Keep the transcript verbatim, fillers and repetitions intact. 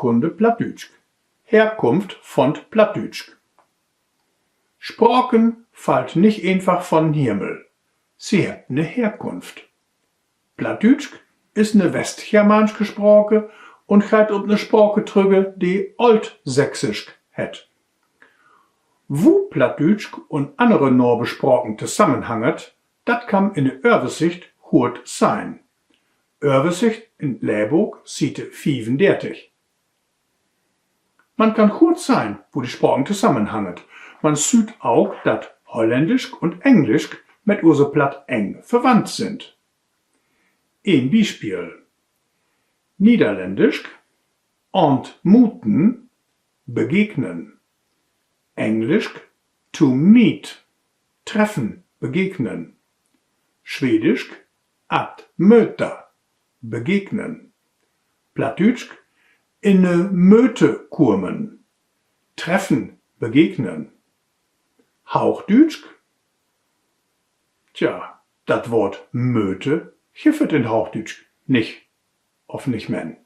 Kunde Plattdüütsk. Herkunft von't Plattdüütsk. Spraken fallt nich eenfach von'n Himmel. Se hebbt 'ne Herkunft. Plattdüütsk is 'ne westgermaanske Sprake un geiht op 'ne Sprake trügge, de Ooltsächsisk hett. Wu Plattdüütsk un annere Naberspraken tosamenhanget, dat kann in de Översicht guot sehn. Översicht in't Lehrbook, Siete fiefendertig. Man kann guot sehn, wu de Spraken tosamenhanget. Man süht ok, dat Holländisk un Englisk mit use Platt eng verwandt sünd. Een Bispeel: Niederländisk: ontmoeten, begegnen. Englisk: to meet, treffen, begegnen. Schwedisk: att möta, begegnen. Plattdüütsk: in 'ne Möte kuemen, treffen, begegnen. Hoochdüütsk: Tja, dat Woort Möte gifft et in Hoochdüütsk nich, of nich mehr.